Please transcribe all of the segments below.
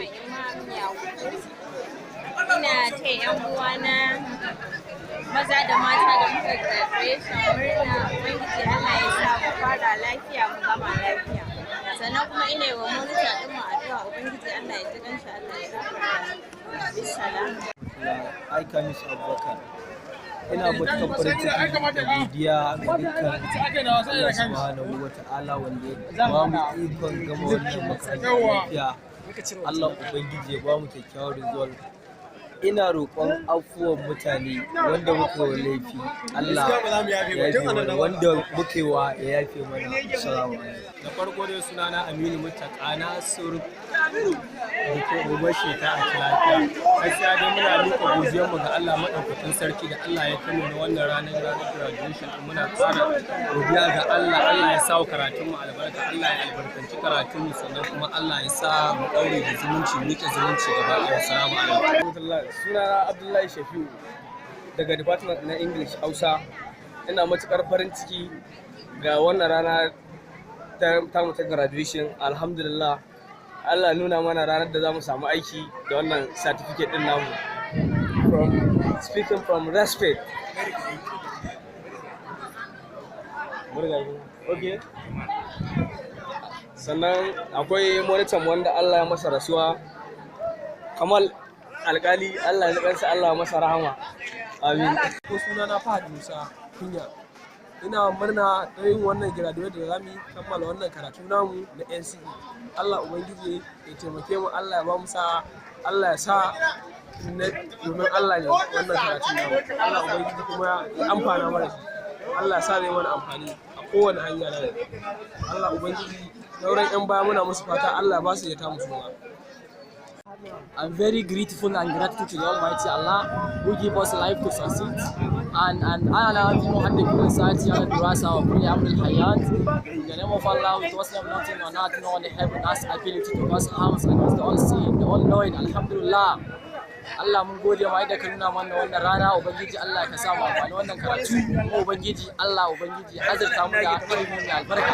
Fatima Imam Yakubu. Ina taya 'yan uwana maza da mata da muka graduation murna. Ubangiji Allah ya sa mu fara lafiya, mu gama lafiya. Sannan kuma ina yi wa monitor ɗin mu addu'a, Ubangiji Allah ya ji kanshi, Allah ya gafarta. Bissalam. I, Kamis Abubakar. Ina matuƙar farin ciki da godiya ga dukkan Allah Subhanahu wa Ta'ala wanda ya ba mu ikon gama wannan makaranta lafiya. Allah Ubangiji ya ba mu kyakkyawar result. Ina roƙon afuwan mutane wanda muka yi wa laifi. Allah ya yafe mana, wanda muka yi wa ya yafe mana. Assalamu alaikum. Da farko dai, sunana Aminu Mutaka Nasir da ke unguwar Sheka a lafiya. Gaskiya dai muna miƙa godiyarmu ga Allah Maɗaukakin Sarki da Allah ya kai mu na wannan ranar graduation. Muna ƙara godiya ga Allah. Allah ya sa karatun mu albarka, Allah ya albarkanci karatun mu, sannan kuma Allah ya sa mu ɗaure da zumunci, mu riƙe zumunci gaba ɗaya. Assalamu alaikum. Sunana Abdullahi Shafi'u daga Department na English Hausa. Ina matukar farin ciki ga wannan rana ta tamu ta graduation. Alhamdulillah, Allah nuna mana ranar da za mu samu aiki da wannan certificate din namu. From speaking from respect. Okay, sannan akwai monitor wanda Allah ya masa rasuwa, Kamal Alkali. Allah ya kansa, Allah ya masa rahama, amin. Ko suna na Fahad Musa Kunya. Ina murna da yin wannan graduate da zamu kammala wannan karatu namu na NCE. Allah Ubangiji ya taimake mu, Allah ya ba mu sa'a, Allah ya sa domin Allah ne wannan karatu namu. Allah Ubangiji kuma ya amfana mana shi. Allah ya sa zai mana amfani a kowane hanya na. Allah Ubangiji, sauran 'yan baya muna musu fata Allah ba su ya ta musu ma. I'm very grateful and grateful to the Almighty Allah who give us life to succeed. And أنا محدث ساعتي على الدراسة وكل أمر الحياة. In the name of Allah, with us nothing or not no one heaven has ability to cause harms and was the all seeing, the all knowing. Alhamdulillah. Allah, mun gode ma yadda ka nuna mana wannan rana. Ubangiji Allah, ka sa mu amfani wannan karatu, kuma Ubangiji Allah, Ubangiji azurta mu da ilimi mai albarka.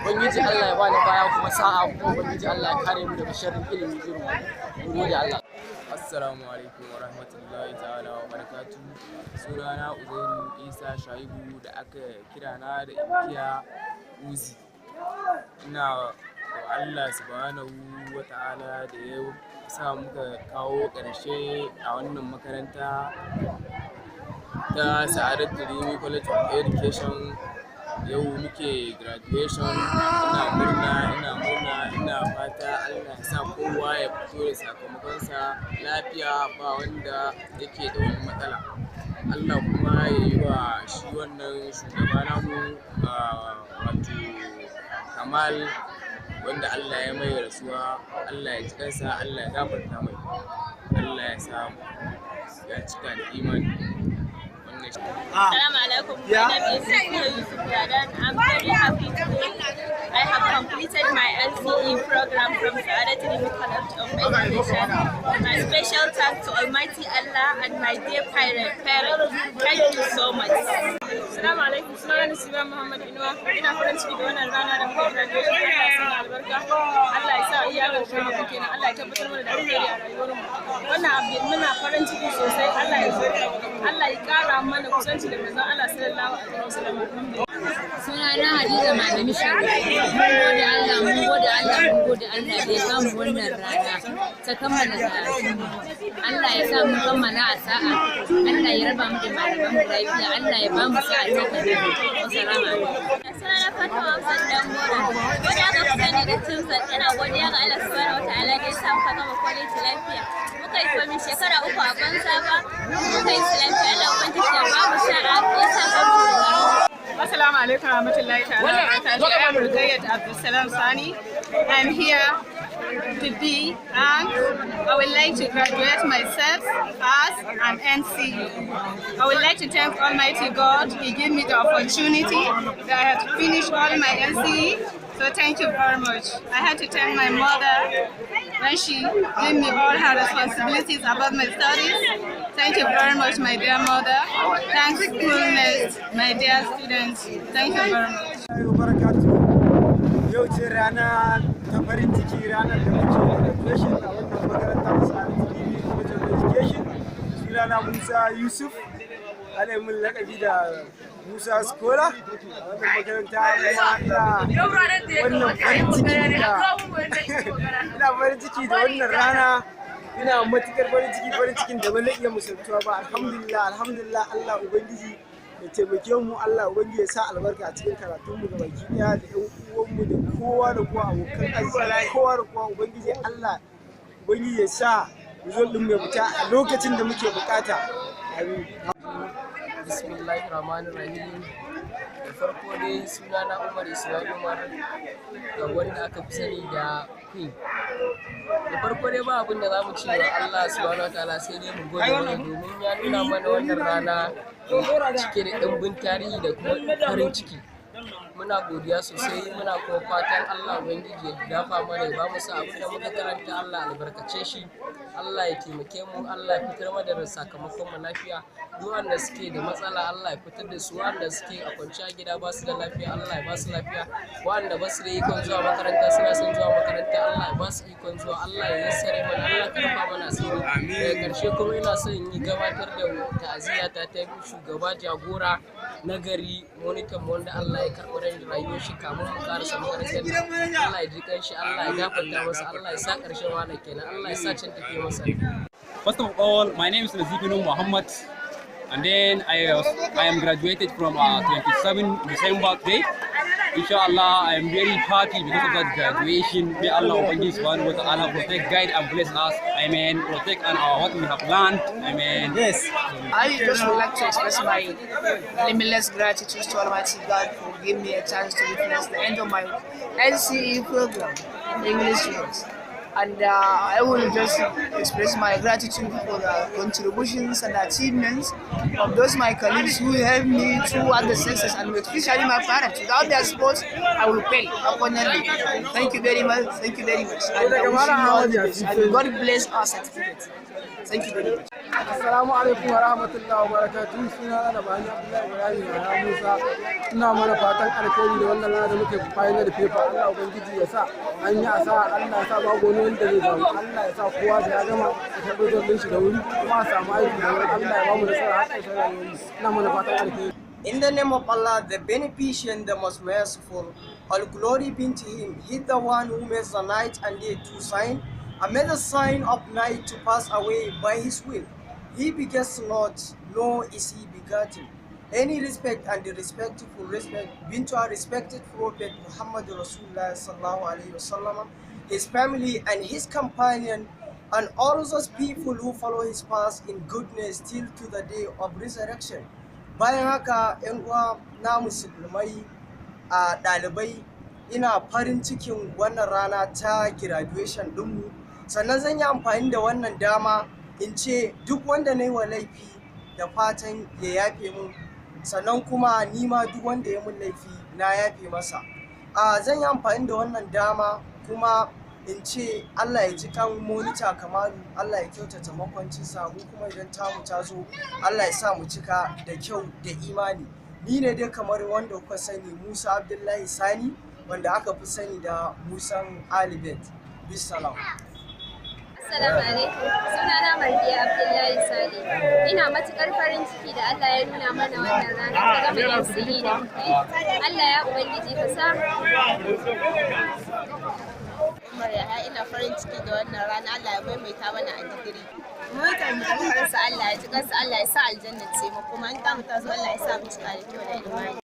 Ubangiji Allah ya bani baya kuma sa'a, kuma Ubangiji Allah ya kare mu daga sharrin ilimi irin wannan. Mun gode Allah. Assalamu alaikum wa rahmatullahi ta'ala wa barakatu. Sunana Uzairu Isa Shaibu da aka kira na da inkiya Uzi. Ina wa Allah Subhanahu wa Ta'ala da ya sa muka kawo ƙarshe a wannan makaranta ta Sa'adatu Rimi College of Education. Yau muke graduation. Ina murna, ina murna, ina fata Allah ya sa kowa ya fito da sakamakonsa lafiya, ba wanda yake da wani matsala. Allah kuma ya yi wa shi wannan shugaba namu, wato Kamal, wanda Allah ya mai rasuwa, Allah ya ji kansa, Allah ya gafarta mai, Allah ya sa ya cika da imani. Wannan shi. Assalamu alaikum. My name is Safiya Yusuf Ladan. I'm very happy today. I have completed my NCE program from Sa'adat Rimi College of Education. My special thanks to Almighty Allah and my dear parents. Thank you so much. Assalamu alaikum. Sunana Nasiba Muhammad Inuwa. Ina farin ciki da wannan rana da muka graduation. Allah ya sanya albarka. Allah ya sa iya ƙarshen abu kenan. Allah ya tabbatar mana da alheri a rayuwar mu. Wannan abu muna farin ciki sosai. Allah ya ƙara mana kusanci da manzon Allah sallallahu alaihi wasallam. Sunana Hadiza Malami Shehu. Mun gode Allah, mun gode Allah, mun gode Allah da ya bamu wannan rana ta kammala karatu. Allah ya sa mun kammala a sa'a. Allah ya raba mu da malaman mu lafiya. Allah ya bamu sa'a ta gari. Wassalamu alaikum. Sunana Fatima Hafsat Dambora. Wanda aka fi sani da Tumsat. Ina godiya ga Allah Subhanahu wataala da ya sa muka gama kwaleji lafiya. Muka yi komi shekara 3 a banza ba. Muka yi su lafiya. Allah Ubangiji ya ba mu sa'a, ya sa ka mu shiga. Assalamu alaikum warahmatullahi ta'ala wabarakatuh. I'm Ruqayyat Abdulsalam Sani. I'm here to be and I would like to graduate myself as an NCE. I would like to thank Almighty God. He gave me the opportunity that I had to finish all my NCE. So thank you very much. I had to thank my mother when she gave me all her responsibilities about my studies. Thank you very much, my dear mother. Thanks, schoolmates, my dear students. Thank you very much. Barakatu. Yau ce rana ta farin ciki, ranar da muke graduation a wannan wannan makaranta ta Sa'adatu Rimi College of Education. Sunana Musa Yusuf, ana min lakabi da Musa Skola. A wannan makaranta kuma ina wannan farin ciki da ina farin ciki da wannan rana. Ina matukar farin ciki, farin cikin da ban iya misaltuwa ba. Alhamdulillah, alhamdulillah. Allah Ubangiji ya taimake mu, Allah Ubangiji ya sa albarka a cikin karatun mu gabaki daya, da ƴan uwanmu da kowa da kowa, abokan arziki, kowa da kowa. Ubangiji Allah, Ubangiji ya sa result din mai fita a lokacin da muke bukata. Amin. Bismillahir Rahmanir Rahim. Da farko dai, suna na Umar Ismail Umar, ga wanda aka fi sani da Queen. Da farko dai, ba abin da za mu ce wa Allah Subhanahu Wataala sai dai mu gode masa, domin ya nuna mana wannan rana cike da ɗimbin tarihi da kuma farin ciki. Muna godiya sosai, muna kuma fatan Allah Ubangiji ya dafa mana, ya ba mu sa abin da muka karanta, Allah albarkace shi, Allah ya taimake mu, Allah ya fitar mana da sakamakon mu lafiya. Duk wanda suke da matsala, Allah ya fitar da su. Wanda suke a kwanciya gida ba su da lafiya, Allah ya ba su lafiya. Wanda ba su da ikon zuwa makaranta, suna son zuwa makaranta, Allah ya ba su ikon zuwa. Allah ya yassare mana, Allah ya karfa mana asiri. Daga karshe kuma, ina son in yi gabatar da ta'aziyya ta ta shugaba jagora na gari, monitor mu, wanda Allah ya karɓi ran rayuwar shi kamun mu karasa makarantar nan. Allah ya ji kanshi, Allah ya gafarta masa, Allah ya sa ƙarshen wahala kenan, Allah ya sa can tafi masa. First of all, my name is Nazibinu Muhammad, and then I am graduated from 27 December today. Inshallah, I am very happy because of that graduation. May Allah Ubangiji Subhanahu wa Ta'ala protect, guide, and bless us. Amen. Protect and what we have learned. Amen. Yes. I just would like to express my limitless gratitude to Almighty God for giving me a chance to witness the end of my NCE program, English students. And I will just express my gratitude for the contributions and achievements of those my colleagues who helped me throughout the success, and especially my parents. Without their support, I will fail abundantly. Thank you very much. Thank you very much. And I wish you all the best. And God bless our certificate. Thank you very much. Assalamu alaikum wa rahmatullahi wa barakatuhu. Suna na Bani Abdullahi Ibrahim ya Musa. Ina mana fatan alkhairi da wannan rana da muke final paper. Allah Ubangiji ya sa an yi asa, Allah ya sa babu wani wanda zai samu. Allah ya sa kowa da ya gama ya karɓi result shi da wuri kuma a samu aiki da wuri. Allah ya bamu nasara har ƙarshen rayuwar. Ina mana fatan alkhairi. In the name of Allah, the Beneficent, the Most Merciful, all glory be to Him. He the one who makes the night and day to sign, and made the sign of night to pass away by His will. He begets not, nor is He begotten. Any respect and the respectful respect be to our respected Prophet Muhammad Rasulullah Sallallahu Alaihi Wasallam, his family and his companion, and all those people who follow his path in goodness till to the day of resurrection. Bayan haka, 'yan uwa na musulmai, a ɗalibai, ina farin cikin wannan rana ta graduation ɗinmu. Sannan zan yi amfani da wannan dama in ce duk wanda na yi wa laifi, da fatan ya yafe mun, sannan kuma ni ma duk wanda ya mun laifi na yafe masa. A zan yi amfani da wannan dama kuma in ce Allah ya ji kan monitor Kamalu, Allah ya kyautata makwancinsa, mu kuma idan tamu ta zo, Allah ya sa mu cika da kyau da imani. Ni ne dai kamar wanda kuka sani, Musa Abdullahi Sani, wanda aka fi sani da Musan Alibet. Bisalam. Assalamu alaikum. Sunana Mardiya Abdullahi Sale. Ina matukar farin ciki da Allah ya nuna mana wannan rana ta gama NCE da muka yi. Allah ya Ubangiji ka sa Umar Yahaya, ina farin ciki da wannan rana. Allah ya maimaita mana a digiri. Mutan da kansa, Allah ya ji kansa, Allah ya sa aljanna ce mu, kuma in ta mu ta zo, Allah ya sa mu cika da kyau da imani.